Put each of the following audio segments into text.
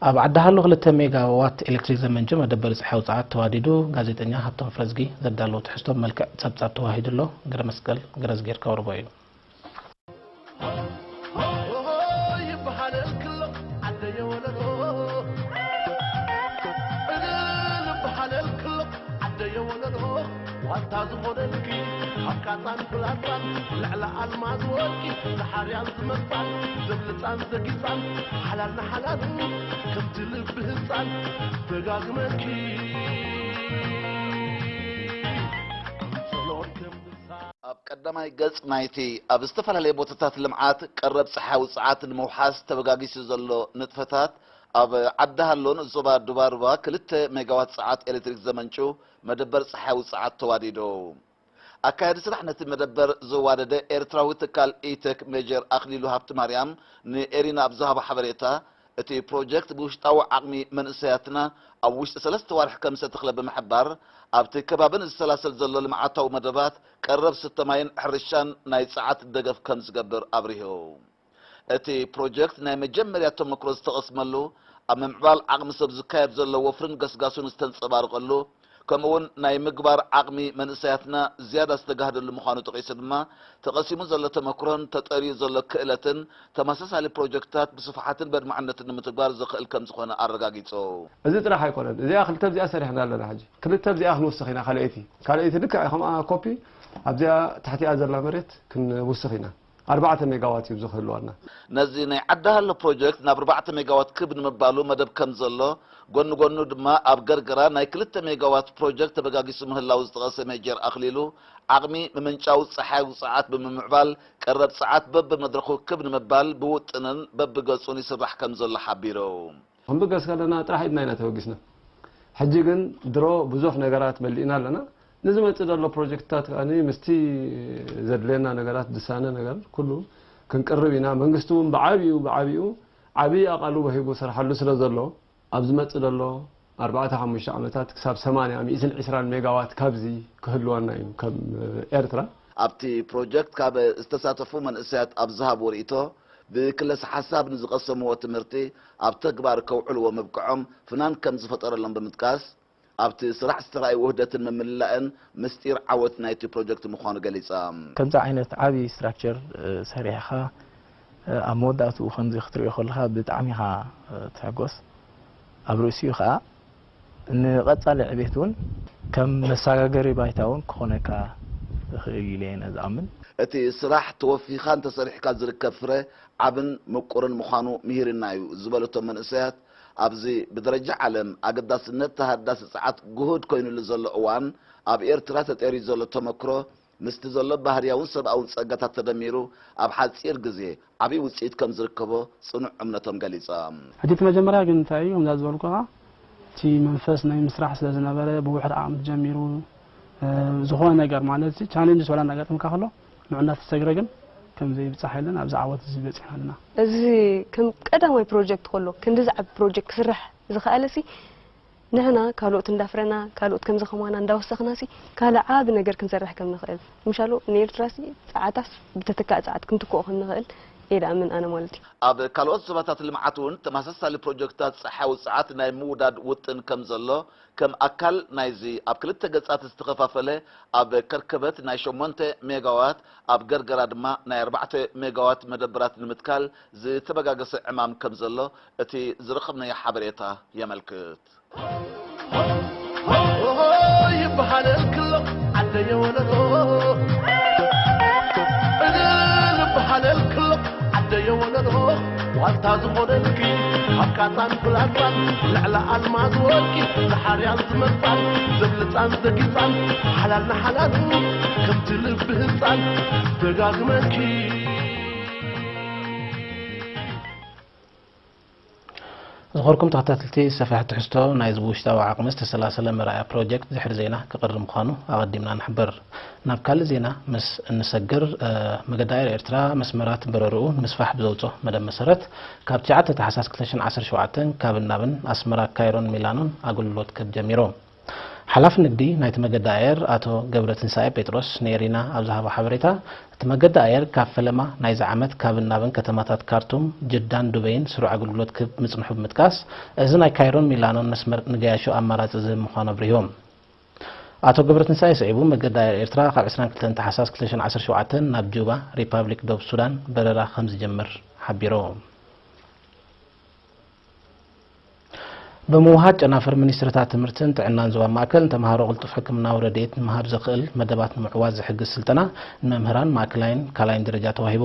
ኣብ ዓዲ ሃሎ ክልተ ሜጋ ዋት ኤሌክትሪክ ዘመንጩ መደበር ጸሓይ ውጽዓት ተዋዲዱ። ጋዜጠኛ ሃብቶም ፍረዝጊ ዘዳለዎ ትሕዝቶ ብመልክዕ ጸብጻብ ተዋሂዱ ኣሎ። ገረመስቀል ገረዝጊሄር ከቕርቦ እዩ። ይበሃለልክሎ ዓደየ ወለሎ፣ እልል ይበሃለልክሎ ዓደየ ወለሎ፣ ዋልታ ዝኾነልኪ ካብ ቃጻን ፍላጻን፣ ልዕሊ ኣልማዝ ወርቂ ዝሓርያን ዝመርጻን፣ ዘብልጻን ዘጊጻን፣ ሓላል ንሓላሉ ከምቲ ልቢ ህጻን፣ ደጋግመልኪ ጸሎት ከም ድርሳን። ኣብ ቀዳማይ ገጽ ናይቲ ኣብ ዝተፈላለየ ቦታታት ልምዓት ቀረብ ጸሓይ ውጽዓት ንምውሓስ ተበጋጊሱ ዘሎ ንጥፈታት፣ ኣብ ዓዲ ሃሎን ዞባ ዱባሩባ ክልተ ሜጋዋት ጸዓት ኤሌክትሪክ ዘመንጩ መደበር ጸሓይ ውጽዓት ተዋዲዱ። ኣካያዲ ስራሕ ነቲ መደበር ዘዋደደ ኤርትራዊ ትካል ኢቴክ ሜጀር ኣኽሊሉ ሃብተማርያም ንኤሪና ኣብ ዝሃቦ ሓበሬታ፣ እቲ ፕሮጀክት ብውሽጣዊ ዓቕሚ መንእሰያትና ኣብ ውሽጢ ሰለስተ ዋርሒ ከም ዝተተኽለ ብምሕባር፣ ኣብቲ ከባቢ ንዝሰላሰል ዘሎ ልምዓታዊ መደባት ቀረብ ስተ ማይን ሕርሻን ናይ ጸዓት ደገፍ ከም ዝገብር ኣብሪሁ። እቲ ፕሮጀክት ናይ መጀመርያ ተመክሮ ዝተቐስመሉ፣ ኣብ ምምዕባል ዓቕሚ ሰብ ዝካየድ ዘሎ ወፍርን ገስጋሱን ዝተንጸባረቐሉ፣ ከምኡውን ናይ ምግባር ዓቕሚ መንእሰያትና ዝያዳ ዝተጋህደሉ ምዃኑ ጠቒሱ ድማ፣ ተቐሲሙ ዘሎ ተመክሮን ተጠርዩ ዘሎ ክእለትን ተመሳሳሊ ፕሮጀክትታት ብስፍሓትን በድማዕነትን ንምትግባር ዘኽእል ከም ዝኾነ ኣረጋጊጹ። እዚ ጥራሕ ኣይኮነን። እዚኣ ክልተ ኣብዚኣ ሰሪሕና ኣለና። ሕጂ ክልተ ኣብዚኣ ክንውስኽ ኢና። ካልኣይቲ ካልኣይቲ ልክዕ ከምኣ ኮፒ ኣብዚኣ ትሕቲኣ ዘላ መሬት ክንውስኽ ኢና። ኣርባዕተ ሜጋዋት እዩ ዝኽህልወና። ነዚ ናይ ዓዲ ሃሎ ፕሮጀክት ናብ ኣርባዕተ ሜጋዋት ክብ ንምባሉ መደብ ከም ዘሎ፣ ጎኒ ጎኑ ድማ ኣብ ገርገራ ናይ ክልተ ሜጋዋት ፕሮጀክት ተበጋጊሱ ምህላው ዝጠቐሰ ሜጀር ኣኽሊሉ፣ ዓቕሚ ምምንጫው ጸሓይ ውጽዓት ብምምዕባል፣ ቀረብ ጸዓት በብመድረኹ ክብ ንምባል ብውጥንን በብገጹን ይስራሕ ከም ዘሎ ሓቢሩ። ክንብገስ ከለና ጥራሕ ኢድና ኢና ተበጊስና። ሕጂ ግን ድሮ ብዙሕ ነገራት መሊእና ኣለና። ንዝመጽእ ዘሎ ፕሮጀክትታት ከኣ ምስቲ ዘድልየና ነገራት፣ ድሳነ ነገር ኩሉ ክንቅርብ ኢና። መንግስቲ እውን ብዓቢኡ፣ ብዓቢኡ ዓቢ ኣቓልቦ ሂቡ ሰርሓሉ ስለ ዘሎ፣ ኣብ ዝመጽእ ዘሎ ኣርባዕተ ሓሙሽተ ዓመታት ክሳብ ሰማንያ፣ ሚእትን ዕስራን ሜጋዋት ካብዚ ክህልወና እዩ ከም ኤርትራ። ኣብቲ ፕሮጀክት ካብ ዝተሳተፉ መንእሰያት ኣብ ዝሃብዎ ርእይቶ፣ ብክለሰ ሓሳብ ንዝቐሰምዎ ትምህርቲ ኣብ ተግባር ከውዕልዎ ምብቅዖም ፍናን ከም ዝፈጠረሎም ብምጥቃስ፣ ኣብቲ ስራሕ ዝተራእየ ውህደትን ምምልላእን ምስጢር ዓወት ናይቲ ፕሮጀክት ምዃኑ ገሊጻ። ከምዚ ዓይነት ዓቢ ስትራክቸር፣ እ፣ ሰሪሕኻ፣ እ፣ ኣብ መወዳእትኡ ከምዚ ክትሪኦ ከለኻ ብጣዕሚ ኢኻ፣ እ፣ ትሕጎስ። ኣብ ርእሲኡ ኸኣ ንቐጻሊ ዕቤት እውን ከም መሰጋገሪ ባይታ እውን ክኾነካ ይኽእል ኢለ እየ ዝኣምን። እቲ ስራሕ ተወፊኻ እንተሰሪሕካ ዝርከብ ፍረ ዓብን ምቁርን ምዃኑ ምሂርና እዩ ዝበለቶም መንእሰያት፣ ኣብዚ ብደረጃ ዓለም ኣገዳስነት ተሃዳሲ ጸዓት ግሁድ ኮይኑሉ ዘሎ እዋን፣ ኣብ ኤርትራ ተጠርዩ ዘሎ ተመክሮ ምስቲ ዘሎ ባህርያውን ሰብኣውን ጸጋታት ተደሚሩ ኣብ ሓጺር ግዜ ዓብዪ ውጽኢት ከም ዝርከቦ ጽኑዕ እምነቶም ገሊጾም። ሕጂ እቲ መጀመርያ ግን እንታይ እዩ፣ ከምዛ ዝበልኩኻ፣ እቲ መንፈስ ናይ ምስራሕ ስለ ዝነበረ፣ ብውሑድ ዓቕሚ ተጀሚሩ፣ እ፣ ዝኾነ ነገር ማለት ቻሌንጅ ወላ እናጋጠምካ ከሎ፣ ንዑ እናተሰግረ ግን ከም ዘይብጻሕ ኢለን ኣብዚ ዓወት እዚ በጺሕና ኣለና። እዚ ከም ቀዳማይ ፕሮጀክት ከሎ፣ ክንዲ ዝዓቢ ፕሮጀክት ክስራሕ ዝኸኣለሲ፣ ንሕና ካልኦት እንዳፍረና፣ ካልኦት ከምዚ ከማና እንዳወሰኽናሲ፣ ካልእ ዓቢ ነገር ክንሰርሕ ከም ንኽእል። ምሻሉ ንኤርትራሲ ጸዓታስ ብተተካእ ጸዓት ክንትክኦ ከም ንኽእል እየ ድኣምን ኣነ ማለት እዩ። ኣብ ካልኦት ዞባታት ልምዓት እውን ተመሳሳሊ ፕሮጀክትታት ጸሓያዊ ጸዓት ናይ ምውዳድ ውጥን ከም ዘሎ፣ ከም ኣካል ናይዚ ኣብ ክልተ ገጻት ዝተኸፋፈለ፣ ኣብ ከርከበት ናይ ሸሞንተ ሜጋዋት፣ ኣብ ገርገራ ድማ ናይ ኣርባዕተ ሜጋዋት መደበራት ንምትካል ዝተበጋገሰ ዕማም ከም ዘሎ እቲ ዝረኸብናዮ ሓበሬታ የመልክት። ይበሃለልክሎ ዓደየ ወለሎ፣ እልል ይበሃለልክሎ ዓደየ ወለሎ፣ ዋልታ ዝኾነልኪ ካብ ቃጻን ፍላጻን፣ ልዕሊ ኣልማዝ ወርቂ ዝሓርያን ዝመርጻን፣ ዘብልጻን ዘጊጻን፣ ሓላል ንሓላሉ ከምቲ ልቢ ህጻን ደጋግመልኪ። ዝኸበርኩም ተኸታተልቲ ሰፊሕ ትሕዝቶ ናይዚ ብውሽጣዊ ዓቕሚ ዝተሰላሰለ መርኣያ ፕሮጀክት ድሕሪ ዜና ክቐርብ ምዃኑ ኣቐዲምና ንሕብር። ናብ ካልእ ዜና ምስ እንሰግር፣ እ፣ መገዲ ኣየር ኤርትራ መስመራት በረርኡ ንምስፋሕ ብዘውጽኦ መደብ መሰረት፣ ካብ ትሽዓተ ታሕሳስ ክልተ ሽሕን ዓሰርተ ሸውዓተን ካብን ናብን ኣስመራ፣ ካይሮን ሚላኖን ኣገልግሎት ክህብ ጀሚሩ። ሓላፊ ንግዲ ናይቲ መገዲ ኣየር ኣቶ ገብረትንሳኤ ጴጥሮስ ንኤሪና ኣብ ዝሃቦ ሓበሬታ፣ እቲ መገዲ ኣየር ካብ ፈለማ ናይዚ ዓመት ካብን ናብን ከተማታት ካርቱም፣ ጅዳን ዱበይን ስሩዕ ኣገልግሎት ክህብ ምጽንሑ ብምጥቃስ፣ እዚ ናይ ካይሮን ሚላኖን መስመር ንገያሾ ኣማራጺ ዝህብ ምዃኑ ኣብሪሆም። ኣቶ ገብረትንሳኤ ስዒቡ፣ መገዲ ኣየር ኤርትራ ካብ ዕስራን ክልተን ታሕሳስ ክልተ ሽሕን ዓሰርተ ሸውዓተን ናብ ጁባ፣ ሪፓብሊክ ዶብ ሱዳን በረራ ከም ዝጀምር ሓቢሩ። ብምውሃድ ጨናፍር ሚኒስትርታት ትምህርትን ጥዕናን ዞባ ማእከል፣ ንተምሃሮ ቅልጡፍ ሕክምናዊ ረድኤት ንምሃብ ዘኽእል መደባት ንምዕዋት ዝሕግዝ ስልጠና ንመምህራን ማእከላይን ካልኣይን ደረጃ ተዋሂቡ።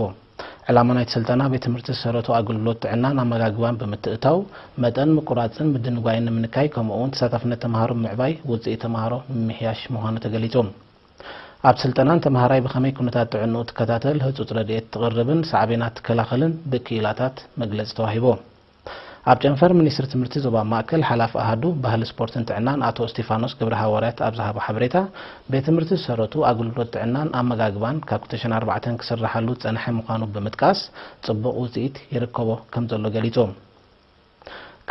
ዕላማ ናይቲ ስልጠና፣ ቤት ትምህርቲ ዝሰረቱ ኣገልግሎት ጥዕናን ኣመጋግባን ብምትእታው፣ መጠን ምቁራጽን ምድንጓይን ንምንካይ፣ ከምኡ እውን ተሳታፍነት ተምሃሮ ብምዕባይ ውጽኢት ተምሃሮ ንምምሕያሽ ምዃኑ ተገሊጹ። ኣብ ስልጠና ንተምሃራይ ብኸመይ ኩነታት ጥዕንኡ ትከታተል፣ ህጹጽ ረድኤት ትቕርብን ሳዕቤናት ትከላኸልን ብክኢላታት መግለጺ ተዋሂቡ። ኣብ ጨንፈር ሚኒስትሪ ትምህርቲ ዞባ ማእከል ሓላፊ ኣሃዱ ባህሊ ስፖርትን ጥዕናን ኣቶ እስቲፋኖስ ገብረ ሃዋርያት ኣብ ዝሃቦ ሓበሬታ፣ ቤት ትምህርቲ ዝሰረቱ ኣገልግሎት ጥዕናን ኣመጋግባን ካብ ክልተ ሽሕን ኣርባዕተን ክስርሓሉ ዝጸንሐ ምዃኑ ብምጥቃስ፣ ጽቡቕ ውጽኢት ይርከቦ ከም ዘሎ ገሊጹ።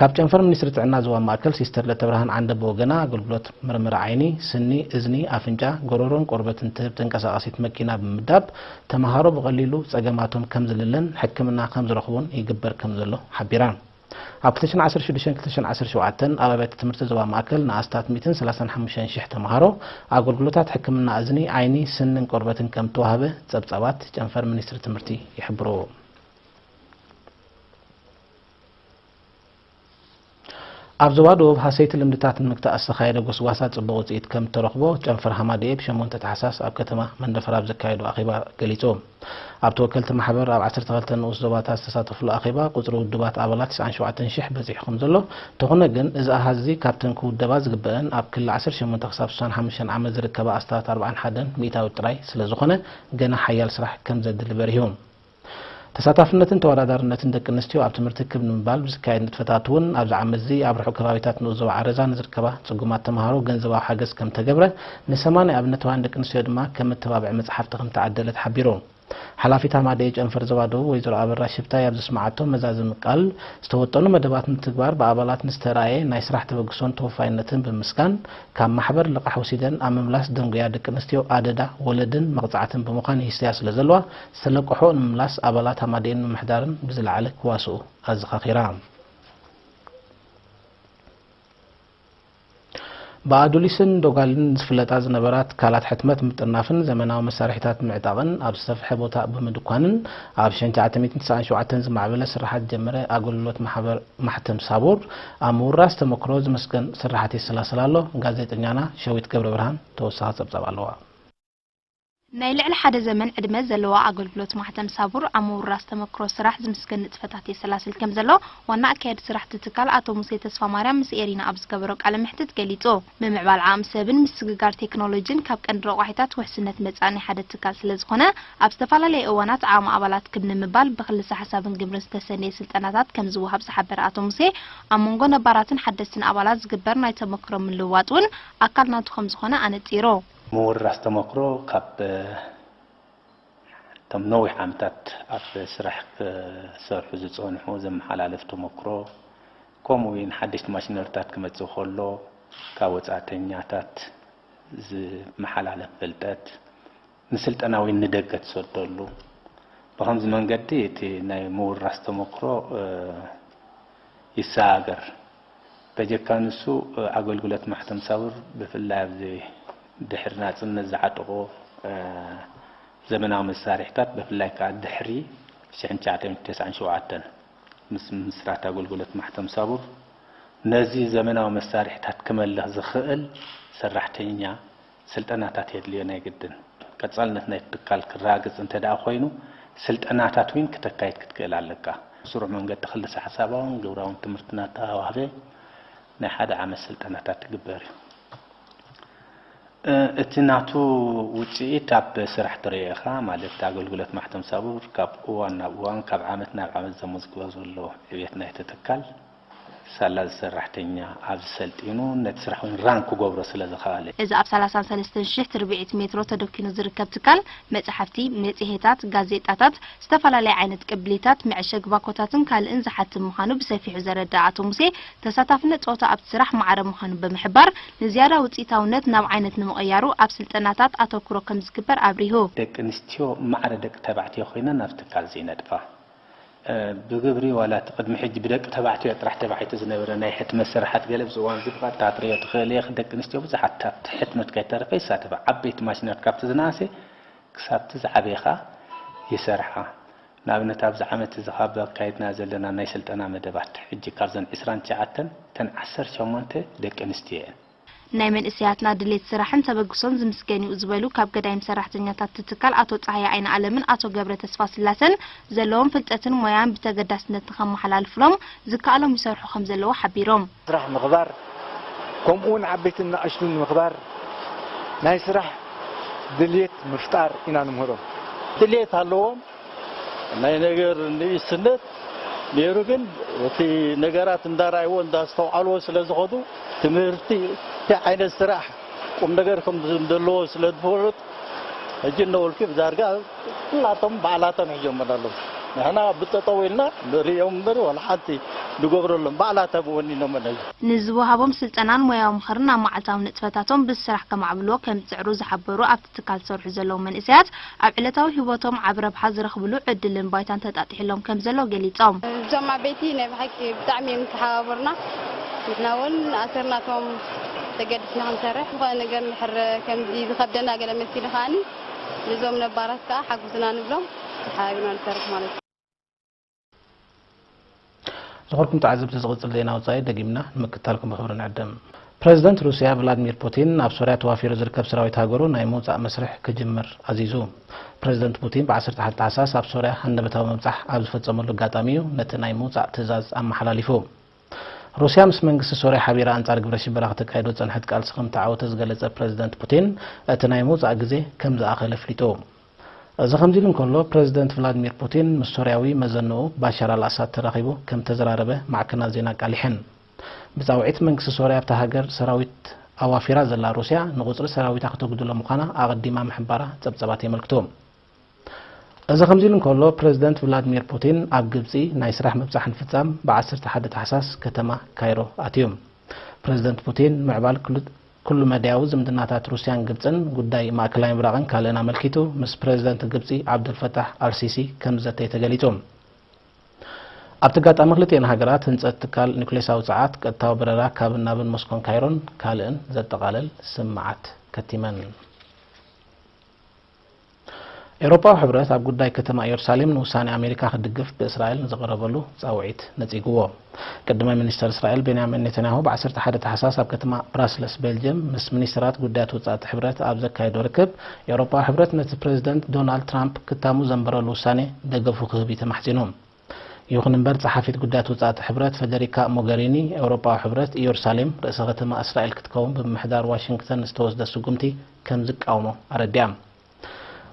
ካብ ጨንፈር ሚኒስትሪ ጥዕና ዞባ ማእከል ሲስተር ለተብርሃን ዓንደ ብወገና፣ ኣገልግሎት ምርመራ ዓይኒ፣ ስኒ፣ እዝኒ፣ ኣፍንጫ፣ ጎረሮን ቆርበትን ትህብ ተንቀሳቓሲት መኪና ብምምዳብ፣ ተምሃሮ ብቐሊሉ ጸገማቶም ከም ዝልለን ሕክምና ከም ዝረኽቡን ይግበር ከም ዘሎ ሓቢራ። ኣብ ክልተ ሽሕን ዓሰርተ ሽዱሽተን ክልተ ሽሕን ዓሰርተ ሸውዓተን ኣብ ኣብያተ ትምህርቲ ዞባ ማእከል ንኣስታት ሚእትን ሰላሳን ሓሙሽተን ሽሕ ተምሃሮ ኣገልግሎታት ሕክምና እዝኒ፣ ዓይኒ፣ ስንን ቆርበትን ከም እተዋህበ ጸብጻባት ጨንፈር ሚኒስትሪ ትምህርቲ ይሕብሩ። ኣብ ዞባ ደቡብ ሃሰይቲ ልምድታት ንምግታእ ዝተኻየደ ጎስጓሳ ጽቡቕ ውጽኢት ከም እተረኽቦ ጨንፈር ሃማደኤ ብሸሞንተ ታሕሳስ ኣብ ከተማ መንደፈራ ኣብ ዘካየዶ ኣኼባ ገሊጹ። ኣብቲ ወከልቲ ማሕበር ኣብ ዓሰርተ ክልተ ንኡስ ዞባታት ዝተሳተፍሉ ኣኼባ፣ ቁጽሪ ውድባት ኣባላት ተስዓን ሸውዓተን ሽሕ በጺሑ ከም ዘሎ፣ እንተኾነ ግን፣ እዚ ኣሃዝ እዚ ካብተን ክውደባ ዝግበአን ኣብ ክሊ ዓሰርተ ሸሞንተ ክሳብ ስሳን ሓሙሽተን ዓመት ዝርከባ ኣስታት ኣርባዓን ሓደን ሚእታዊት ጥራይ ስለ ዝኾነ፣ ገና ሓያል ስራሕ ከም ዘድሊ በሪሁ። ተሳታፍነትን ተወዳዳርነትን ደቂ ኣንስትዮ ኣብ ትምህርቲ ክብ ንምባል ብዝካየድ ንጥፈታት እውን፣ ኣብዚ ዓመት እዚ ኣብ ርሑቕ ከባቢታት ንኡስ ዞባ ዓረዛ ንዝርከባ ጽጉማት ተምሃሮ ገንዘባዊ ሓገዝ ከም ተገብረ፣ ንሰማንያ ኣብነታውያን ደቂ ኣንስትዮ ድማ ከም መተባብዒ መጽሓፍቲ ከም ተዓደለ ተሓቢሩ። ሓላፊት ሃማደኤ ጨንፈር ዞባ ደቡብ ወይዘሮ ኣበራ ሽብታይ ኣብ ዘስምዓቶ መዛዘሚ ቃል፣ ዝተወጠኑ መደባት ምትግባር ብኣባላት ንዝተራእየ ናይ ስራሕ ተበግሶን ተወፋይነትን ብምስጋን፣ ካብ ማሕበር ልቓሕ ወሲደን ኣብ ምምላስ ደንጉያ ደቂ ኣንስትዮ ኣደዳ ወለድን መቕጻዕትን ብምዃን ይህሰያ ስለ ዘለዋ፣ ዝተለቅሖ ንምምላስ ኣባላት ሃማደኤን ምምሕዳርን ብዝለዓለ ክዋስኡ ኣዘኻኺራ። ብኣዱሊስን ዶጋልን ዝፍለጣ ዝነበራ ትካላት ሕትመት ምጥርናፍን ዘመናዊ መሳርሒታት ምዕጣቕን ኣብ ዝሰፍሐ ቦታ ብምድኳንን ኣብ ሽሕን ትሽዓተ ሚእትን ተስዓን ሸውዓተን ዝማዕበለ ስርሓት ዝጀመረ ኣገልግሎት ማሕበር ማሕተም ሳቡር፣ ኣብ ምውራስ ተመክሮ ዝምስገን ስርሓት የሰላስል ኣሎ። ጋዜጠኛና ሸዊት ገብረ ብርሃን ተወሳኺ ጸብጻብ ኣለዋ። ናይ ልዕሊ ሓደ ዘመን ዕድመ ዘለዋ ኣገልግሎት ማሕተም ሳቡር ኣብ ምውራስ ተመክሮ ስራሕ ዝምስገን ንጥፈታት የሰላስል ከም ዘሎ ዋና ኣካያዲ ስራሕ እቲ ትካል ኣቶ ሙሴ ተስፋማርያም ምስ ኤሪና ኣብ ዝገበሮ ቃለ መሕትት ገሊጹ። ምምዕባል ዓቕሚ ሰብን ምስግጋር ቴክኖሎጂን ካብ ቀንዲ ረቋሒታት ውሕስነት መጻኢ ናይ ሓደ ትካል ስለ ዝኾነ፣ ኣብ ዝተፈላለየ እዋናት ዓቕሚ ኣባላት ክብ ንምባል ብክልሰ ሓሳብን ግብርን ዝተሰነየ ስልጠናታት ከም ዝወሃብ ዝሓበረ ኣቶ ሙሴ፣ ኣብ መንጎ ነባራትን ሓደስትን ኣባላት ዝግበር ናይ ተመክሮ ምልውዋጥ እውን ኣካል ናቱ ከም ዝኾነ ኣነጺሩ። ምውራስ ተመክሮ ካብ እቶም ነዊሕ ዓመታት ኣብ ስራሕ ክሰርሑ ዝጸንሑ ዘመሓላለፍ ተመክሮ፣ ከምኡ እውን ሓደሽቲ ማሽነሪታት ክመጽእ ከሎ ካብ ወጻእተኛታት ዝመሓላለፍ ፍልጠት፣ ንስልጠና ወይ ንደገ ትሰደሉ። ብኸምዚ መንገዲ እቲ ናይ ምውራስ ተመክሮ፣ እ፣ ይሰጋገር። በጀካ ንሱ፣ እ፣ ኣገልግሎት ማሕተም ሳቡር ብፍላይ ኣብዚ ድሕሪ ናጽነት ዝዓጠቑ፣ እ፣ ዘመናዊ መሳርሒታት፣ ብፍላይ ከኣ ድሕሪ ሽሕን ትሽዓተ ሚእትን ተስዓን ሸውዓተን ምስ ምስራት ኣገልግሎት ማሕተም ሳቡር፣ ነዚ ዘመናዊ መሳርሒታት ክመልኽ ዝኽእል ሰራሕተኛ ስልጠናታት የድልዮ ናይ ግድን። ቀጻልነት ናይ ትካል ክረጋገጽ እንተ ደኣ ኮይኑ፣ ስልጠናታት እውን ክተካይድ ክትክእል ኣለካ። ስሩዕ መንገዲ ክልሰ ሓሳባውን ግብራውን ትምህርቲ እናተዋህበ ናይ ሓደ ዓመት ስልጠናታት ትግበር እዩ። እ፣ እቲ ናቱ ውጽኢት ኣብ ስራሕ ትርእዮ ኢኻ፣ ማለት ኣገልግሎት ማሕተም ሳቡር ካብ እዋን ናብ እዋን፣ ካብ ዓመት ናብ ዓመት ዘመዝግቦ ዘሎ ዕብየት ናይቲ ትካል ሳላ ሰራሕተኛ ኣብዚ ሰልጢኑ ነቲ ስራሕ እውን ራን ክገብሮ ስለ ዝኸኣለ። እዚ ኣብ ሰላሳን ሰለስተን ሽሕ ትርብዒት ሜትሮ ተደኪኑ ዝርከብ ትካል፣ መጻሕፍቲ፣ መጽሔታት፣ ጋዜጣታት፣ ዝተፈላለየ ዓይነት ቅብሊታት፣ መዐሸጊ ባኮታትን ካልእን ዝሓትም ምዃኑ ብሰፊሑ ዘረደኣ ኣቶ ሙሴ፣ ተሳታፍነት ጾታ ኣብቲ ስራሕ ማዕረ ምዃኑ ብምሕባር፣ ንዝያዳ ውጽኢታውነት ናብ ዓይነት ንምቕያሩ ኣብ ስልጠናታት ኣተኩሮ ከም ዝግበር ኣብሪሁ። ደቂ ኣንስትዮ ማዕረ ደቂ ተባዕትዮ ኮይነን ኣብቲ ትካል እዚ ይነጥፋ። ብግብሪ ዋላ እቲ ቅድሚ ሕጂ ብደቂ ተባዕትዮ ጥራሕ ተባሒቱ ዝነበረ ናይ ሕትመት ስርሓት ገለ ኣብዚ እዋን እዚ ብቐጥታ ክትርእዮ ትኽእል ኢኺ። ደቂ ኣንስትዮ ብዙሓት ኣብቲ ሕትመት ከይተረፈ ይሳተፋ። ዓበይቲ ማሽናት ካብቲ ዝነኣሰ ክሳብቲ ዝዓበየ ከኣ ይሰርሓ። ንኣብነት ኣብዚ ዓመት እዚ ካብ ኣካይድና ዘለና ናይ ስልጠና መደባት ሕጂ ካብዘን ዕስራን ትሽዓተን እተን ዓሰርተ ሸሞንተ ደቂ ኣንስትዮ እየን። ናይ መንእሰያትና ድሌት ስራሕን ተበግሶን ዝምስገን እዩ ዝበሉ ካብ ገዳይም ሰራሕተኛታት እቲ ትካል ኣቶ ጸሃየ ኣይነኣለምን ኣቶ ገብረ ተስፋስላሰን ዘለዎም ፍልጠትን ሞያን ብተገዳስነት ንኸመሓላልፍሎም ዝከኣሎም ይሰርሑ ከም ዘለዉ ሓቢሮም። ስራሕ ምኽባር ከምኡ እውን ዓበይትን ንኣሽቱን ንምኽባር ናይ ስራሕ ድልየት ምፍጣር ኢና ንምህሮም። ድልየት ኣለዎም ናይ ነገር ንእስነት ነይሩ ግን እቲ ነገራት እንዳረኣይዎ እንዳስተውዓልዎ ስለ ዝኸዱ ትምህርቲ እንታይ ዓይነት ስራሕ ቁም ነገር ከም ዘለዎ ስለ ዝፈልጡ ሕጂ እነወልኪ ብዳርጋ ኩላቶም ባዕላቶም ሒዞመን ኣለዉ ንሕና ብጠጠው ኢልና ንርእዮም እምበር ዋላ ሓንቲ ንገብረሎም ባዕላቶም ወኒኖመን እዩ ንዝወሃቦም ስልጠናን ሞያዊ ምኽርን ናብ መዓልታዊ ንጥፈታቶም ብስራሕ ከማዕብልዎ ከም ዝጽዕሩ ዝሓበሩ ኣብቲ ትካል ዝሰርሑ ዘለዉ መንእሰያት ኣብ ዕለታዊ ህይወቶም ዓቢ ረብሓ ዝረኽብሉ ዕድልን ባይታን ተጣጢሕሎም ከም ዘሎ ገሊጾም። እዞም ዓበይቲ ናይ ብሓቂ ብጣዕሚ እዮም ዝተሓባበሩና። ንሕና እውን ኣሰርናቶም ተገዲስና ክንሰርሕ ዝኾነ ነገር እንድሕር ከምዚ ዝኸብደና ገለ መሲሉ ከኣኒ ነዞም ነባራት ከኣ ሓግዙና ንብሎም ተሓባቢርና ንሰርሕ ማለት እዩ። ዝኸበርኩም ተዓዘብቲ ዝቕጽል ዜና ወጻኢ ደጊምና ንምክትታልኩም ብኽብሪ ንዕድም። ፕረዚደንት ሩስያ ቭላድሚር ፑቲን ኣብ ሶርያ ተዋፊሩ ዝርከብ ሰራዊት ሃገሩ ናይ ምውጻእ መስርሕ ክጅምር ኣዚዙ። ፕረዚደንት ፑቲን ብ ዓሰርተ ሓደ ታሕሳስ ኣብ ሶርያ ሃንደበታዊ ምብጻሕ ኣብ ዝፈጸመሉ ኣጋጣሚ እዩ ነቲ ናይ ምውጻእ ትእዛዝ ኣመሓላሊፉ። ሩስያ ምስ መንግስቲ ሶርያ ሓቢራ ኣንጻር ግብረ ሽበራ ክተካይዶ ዝጸንሐት ቃልሲ ከም ተዓወተ ዝገለጸ ፕረዚደንት ፑቲን እቲ ናይ ምውጻእ ግዜ ከም ዝኣኸለ ኣፍሊጡ። እዚ ከምዚ ኢሉ እንከሎ፣ ፕረዚደንት ቭላድሚር ፑቲን ምስ ሶርያዊ መዘንኡ ባሻር ኣልኣሳድ ተራኺቡ ከም ተዘራረበ ማዕከናት ዜና ኣቃሊሐን። ብጻውዒት መንግስቲ ሶርያ ኣብታ ሃገር ሰራዊት ኣዋፊራ ዘላ ሩስያ፣ ንቑጽሪ ሰራዊታ ክተጉድሎ ምዃና ኣቐዲማ ምሕባራ ጸብጸባት የመልክቱ። እዚ ከምዚ ኢሉ እንከሎ፣ ፕረዚደንት ቭላድሚር ፑቲን ኣብ ግብጺ ናይ ስራሕ ምብጻሕ ንፍጻም ብ ዓሰርተ ሓደ ታሕሳስ ከተማ ካይሮ ኣትዩ። ፕረዚደንት ፑቲን ምዕባል ክሉ መዳያዊ ዝምድናታት ሩስያን ግብጽን፣ ጉዳይ ማእከላይ ምብራቕን ካልእን ኣመልኪቱ ምስ ፕረዚደንት ግብጺ ዓብዱልፈታሕ ኣልሲሲ ከም ዝዘተየ ተገሊጹ። ኣብቲ ኣጋጣሚ ክልቲኤን ሃገራት ህንጸት ትካል ኒኩሌሳዊ ጸዓት፣ ቀጥታዊ በረራ ካብን ናብን ሞስኮን ካይሮን ካልእን ዘጠቓልል ስምምዓት ከቲመን። ኤውሮጳዊ ሕብረት ኣብ ጉዳይ ከተማ ኢየሩሳሌም ንውሳኔ ኣሜሪካ ክድግፍ ብእስራኤል ንዝቐረበሉ ጻውዒት ነጺግዎ። ቀዳማይ ሚኒስተር እስራኤል ቤንያሚን ኔታንያሁ ብ ዓሰርተ ሓደ ታሕሳስ ኣብ ከተማ ብራስለስ ቤልጅየም ምስ ሚኒስተራት ጉዳያት ወጻኢ እቲ ሕብረት ኣብ ዘካየዶ ርክብ፣ ኤውሮጳዊ ሕብረት ነቲ ፕረዚደንት ዶናልድ ትራምፕ ክታሙ ዘንበረሉ ውሳኔ ደገፉ ክህብ እዩ ተማሕጺኑ። ይኹን እምበር፣ ጸሓፊት ጉዳያት ወጻኢ እቲ ሕብረት ፈደሪካ ሞገሪኒ፣ ኤውሮጳዊ ሕብረት ኢየሩሳሌም ርእሰ ከተማ እስራኤል ክትከውን ብምምሕዳር ዋሽንግተን ዝተወስደ ስጉምቲ ከም ዝቃወሞ ኣረዲኣ።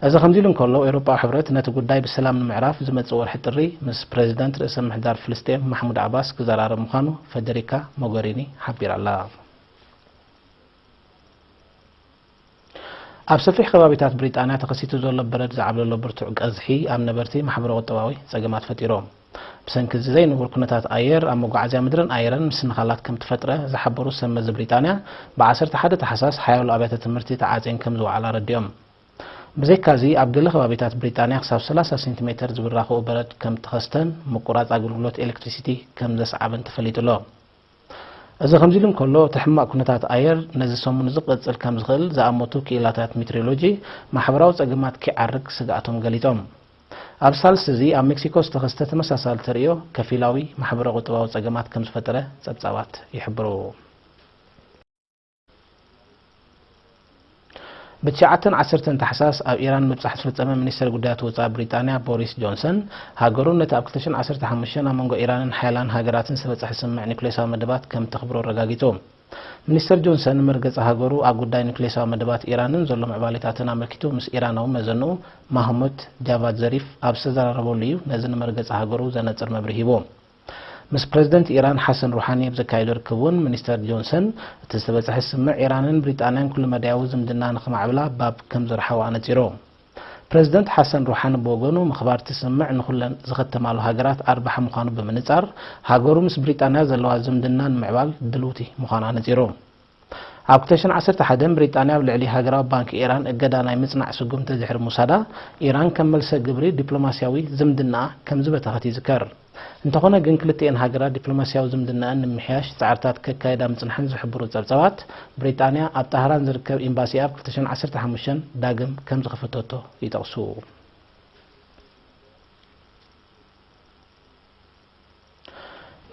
እዚ ከምዚ ኢሉ እንከሎ፣ ኤውሮጳዊ ሕብረት ነቲ ጉዳይ ብሰላም ንምዕራፍ ዝመጽእ ወርሒ ጥሪ ምስ ፕረዚደንት ርእሰ ምምሕዳር ፍልስጤም ማሕሙድ ዓባስ ክዘራረብ ምዃኑ ፈደሪካ ሞገሪኒ ሓቢራ ኣላ። ኣብ ሰፊሕ ከባቢታት ብሪጣንያ ተኸሲቱ ዘሎ በረድ ዝዓብለሎ ብርቱዕ ቀዝሒ ኣብ ነበርቲ ማሕበረ-ቁጠባዊ ጸገማት ፈጢሩ። ብሰንኪ እዚ ዘይንቡር ኩነታት ኣየር፣ ኣብ መጓዓዝያ ምድርን ኣየርን ምስንኻላት ከም ትፈጥረ ዝሓበሩ ሰብ መዚ ብሪጣንያ፣ ብ ዓሰርተ ሓደ ታሕሳስ ሓያሎ ኣብያተ ትምህርቲ ተዓጽየን ከም ዝወዓላ ኣረዲኦም። ብዘይካዚ፣ ኣብ ገለ ከባቢታት ብሪጣንያ ክሳብ ሰላሳ ሴንቲሜተር ዝብራኸኡ በረድ ከም እተኸስተን ምቁራጽ ኣገልግሎት ኤሌክትሪሲቲ ከም ዘስዓበን ተፈሊጡ ኣሎ። እዚ ከምዚ ኢሉ እንከሎ፣ እቲ ሕማቕ ኩነታት ኣየር ነዚ ሰሙን እዚ ክቕጽል ከም ዝኽእል ዝኣመቱ ክኢላታት ሜትሮሎጂ፣ ማሕበራዊ ጸገማት ኪዓርግ ስግኣቶም ገሊጾም። ኣብ ሳልስቲ እዚ ኣብ ሜክሲኮ ዝተኸስተ ተመሳሳሊ ተርእዮ ከፊላዊ ማሕበረ-ቁጠባዊ ጸገማት ከም ዝፈጠረ ጸብጻባት ይሕብሩ። ብትሽዓተን ዓሰርተን ታሕሳስ ኣብ ኢራን ምብጻሕ ዝፈጸመ ሚኒስተር ጉዳያት ወጻኢ ብሪጣንያ ቦሪስ ጆንሰን፣ ሃገሩ ነቲ ኣብ ክልተ ሽሕን ዓሰርተ ሓሙሽተን ኣብ መንጎ ኢራንን ሓያላን ሃገራትን ዝተበጽሐ ስምምዕ ኒኩሌሳዊ መደባት ከም ተኽብሮ ኣረጋጊጹ። ሚኒስተር ጆንሰን ንመርገጺ ሃገሩ ኣብ ጉዳይ ኒኩሌሳዊ መደባት ኢራንን ዘሎ ምዕባሌታትን ኣመልኪቱ ምስ ኢራናዊ መዘንኡ ማህሙድ ጃቫድ ዘሪፍ ኣብ ዝተዘራረበሉ እዩ ነዚ ንመርገጺ ሃገሩ ዘነጽር መብርሂ ሂቡ። ምስ ፕረዚደንት ኢራን ሓሰን ሩሓኒ ኣብ ዘካየዶ ርክብ እውን፣ ሚኒስተር ጆንሰን እቲ ዝተበጽሐ ስምምዕ ኢራንን ብሪጣንያን ኩሉ መዳያዊ ዝምድና ንኽማዕብላ ባብ ከም ዘርሓዋ ኣነጺሩ። ፕረዚደንት ሓሰን ሩሓኒ ብወገኑ፣ ምኽባር እቲ ስምምዕ ንኹለን ዝኸተማሉ ሃገራት ኣርባሒ ምዃኑ ብምንጻር፣ ሃገሩ ምስ ብሪጣንያ ዘለዋ ዝምድና ንምዕባል ድልውቲ ምዃኑ ኣነጺሩ። ኣብ ክልተ ሽሕን ዓሰርተ ሓደን ብሪጣንያ ኣብ ልዕሊ ሃገራዊ ባንክ ኢራን እገዳ ናይ ምጽናዕ ስጉምቲ ድሕሪ ምውሳዳ፣ ኢራን ከም መልሰ ግብሪ ዲፕሎማስያዊ ዝምድናኣ ከም ዝበተኸት ይዝከር። እንተኾነ ግን፣ ክልቲኤን ሃገራት ዲፕሎማስያዊ ዝምድናኣን ንምምሕያሽ ጻዕርታት ከካይዳ ምጽንሐን ዝሕብሩ ጸብጻባት፣ ብሪጣንያ ኣብ ጣህራን ዝርከብ ኤምባሲኣ ኣብ ክልተ ሽሕን ዓሰርተ ሓሙሽተን ዳግም ከም ዝኸፈተቶ ይጠቕሱ።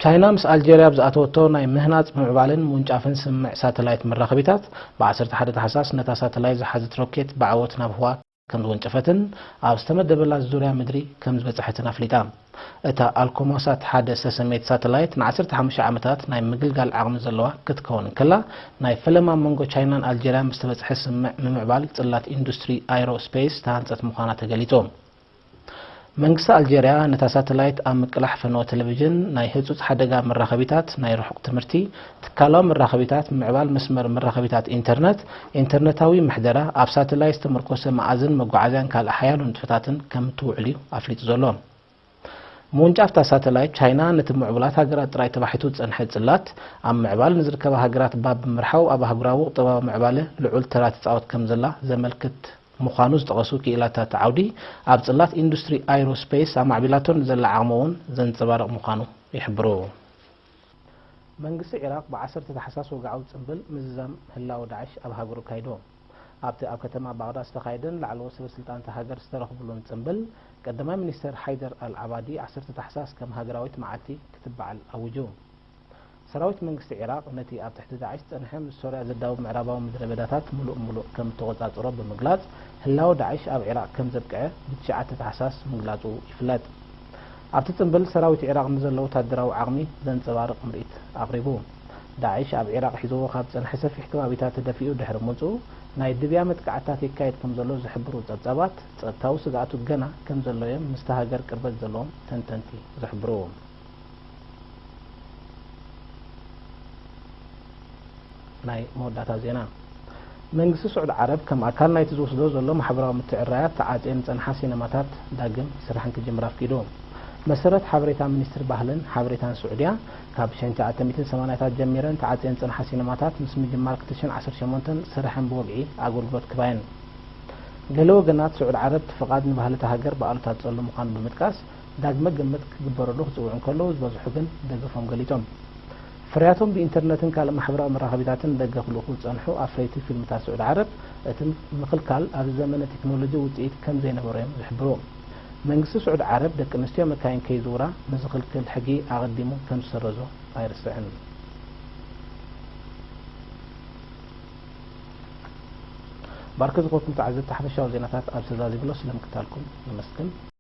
ቻይና ምስ ኣልጀርያ ኣብ ዝኣተወቶ ናይ ምህናጽ፣ ምዕባልን ምውንጫፍን ስምምዕ ሳተላይት መራኸቢታት፣ ብ ዓሰርተ ሓደ ታሕሳስ ነታ ሳተላይት ዝሓዘት ሮኬት ብዓወት ናብ ህዋ ከም ዝወንጨፈትን ኣብ ዝተመደበላ ዙርያ ምድሪ ከም ዝበጽሐትን ኣፍሊጣ። እታ ኣልኮሞሳት ሓደ ዝተሰመየት ሳተላይት፣ ን ዓሰርተ ሓሙሽተ ዓመታት ናይ ምግልጋል ዓቕሚ ዘለዋ ክትከውን እንከላ፣ ናይ ፈለማ መንጎ ቻይናን ኣልጀርያን ብዝተበጽሐ ስምምዕ ምምዕባል ጽላት ኢንዱስትሪ ኣይሮ ስፔስ ዝተሃንጸት ምዃና ተገሊጹ። መንግስቲ ኣልጀርያ ነታ ሳተላይት ኣብ ምቅላሕ ፈነወ ቴሌቪዥን፣ ናይ ህጹጽ ሓደጋ መራኸቢታት፣ ናይ ርሑቕ ትምህርቲ፣ ትካላዊ መራኸቢታት፣ ምዕባል መስመር መራኸቢታት ኢንተርነት፣ ኢንተርነታዊ ምሕደራ፣ ኣብ ሳተላይት ዝተመርኮሰ መኣዝን መጓዓዝያን ካልእ ሓያሎ ንጥፈታትን ከም እትውዕል እዩ ኣፍሊጡ ዘሎ። ምውንጫፍ እታ ሳተላይት፣ ቻይና ነቲ ምዕቡላት ሃገራት ጥራይ ተባሒቱ ዝጸንሐ ጽላት፣ ኣብ ምዕባል ንዝርከባ ሃገራት ባብ ብምርሓው፣ ኣብ ኣህጉራዊ ቁጠባዊ ምዕባለ ልዑል ተራ ትጻወት ከም ዘላ ዘመልክት ምዃኑ ዝጠቐሱ ክኢላታት ዓውዲ፣ ኣብ ጽላት ኢንዱስትሪ ኣይሮስፔስ ኣማዕቢላቶ ንዘላ ዓቕሚ እውን ዘንጸባርቕ ምዃኑ ይሕብሩ። መንግስቲ ዒራቕ ብ ዓሰርተ ታሕሳስ ወግዓዊ ጽምብል ምዝዛም ህላወ ዳዕሽ ኣብ ሃገሩ ኣካይዱ። ኣብቲ ኣብ ከተማ ባግዳድ ዝተኻየደን ላዕለዎት ሰበ ስልጣን እታ ሃገር ዝተረኽብሉን ጽምብል፣ ቀዳማይ ሚኒስተር ሓይደር ኣል ዓባዲ ዓሰርተ ታሕሳስ ከም ሃገራዊት መዓልቲ ክትበዓል ኣዊጁ። ሰራዊት መንግስቲ ዒራቕ ነቲ ኣብ ትሕቲ ዳዕሽ ዝጸንሐ ምስ ሶርያ ዘዳውብ ምዕራባዊ ምድረ በዳታት ምሉእ ምሉእ ከም እተቖጻጸሮ ብምግላጽ፣ ህላወ ዳዕሽ ኣብ ዒራቕ ከም ዘብቅዐ ብትሽዓተ ታሕሳስ ምግላጹ ይፍለጥ። ኣብቲ ጽምብል፣ ሰራዊት ዒራቕ ንዘሎ ወታደራዊ ዓቕሚ ዘንጸባርቕ ምርኢት ኣቕሪቡ። ዳዕሽ ኣብ ዒራቕ ሒዝዎ ካብ ዝጸንሐ ሰፊሕ ከባቢታት ተደፊኡ ድሕሪ ምውጽኡ፣ ናይ ድብያ መጥቃዕትታት የካይድ ከም ዘሎ ዝሕብሩ ጸብጻባት፣ ጸጥታዊ ስግኣቱ ገና ከም ዘሎ እዮም ምስቲ ሃገር ቅርበት ዘለዎም ተንተንቲ ዝሕብሩ። ናይ መወዳእታ ዜና። መንግስቲ ስዑድ ዓረብ ከም ኣካል ናይቲ ዝወስዶ ዘሎ ማሕበራዊ ምትዕርራያት ተዓጽየን ዝጸንሓ ሲነማታት ዳግም ስራሐን ክጅምር ኣፍቂዱ። መሰረት ሓበሬታ ሚኒስትሪ ባህልን ሓበሬታን ስዑድያ፣ ካብ ሸንሸዓተ ሚእትን ሰማንያታት ጀሚረን ተዓጽየን ዝጸንሓ ሲነማታት ምስ ምጅማር ክልተ ሽሕን ዓሰርተ ሸሞንተን ስርሐን ብወግዒ ኣገልግሎት ክህባ እየን። ገለ ወገናት ስዑድ ዓረብ እቲ ፍቓድ ንባህሊ እታ ሃገር ብኣሉታ ዝጸሉ ምዃኑ ብምጥቃስ፣ ዳግመ ግምት ክግበረሉ ክጽውዑ እንከለዉ፣ ዝበዝሑ ግን ደገፎም ገሊጾም። ፍርያቶም ብኢንተርነትን ካልእ ማሕበራዊ መራኸቢታትን ንደገ ክልእኹ ዝጸንሑ ኣፍረይቲ ፊልምታት ስዑድ ዓረብ፣ እቲ ምኽልካል ኣብዚ ዘመነ ቴክኖሎጂ ውጽኢት ከም ዘይነበሮ እዮም ዝሕብሩ። መንግስቲ ስዑድ ዓረብ፣ ደቂ ኣንስትዮ መካይን ከይዝውራ ንዝኽልክል ሕጊ ኣቐዲሙ ከም ዝሰረዞ ኣይርስዕን። ባርክ ዝኾንኩም ተዓዘብቲ፣ ሓፈሻዊ ዜናታት ኣብዚ ተዛዚምሎ፣ ስለምክታልኩም ነመስግን።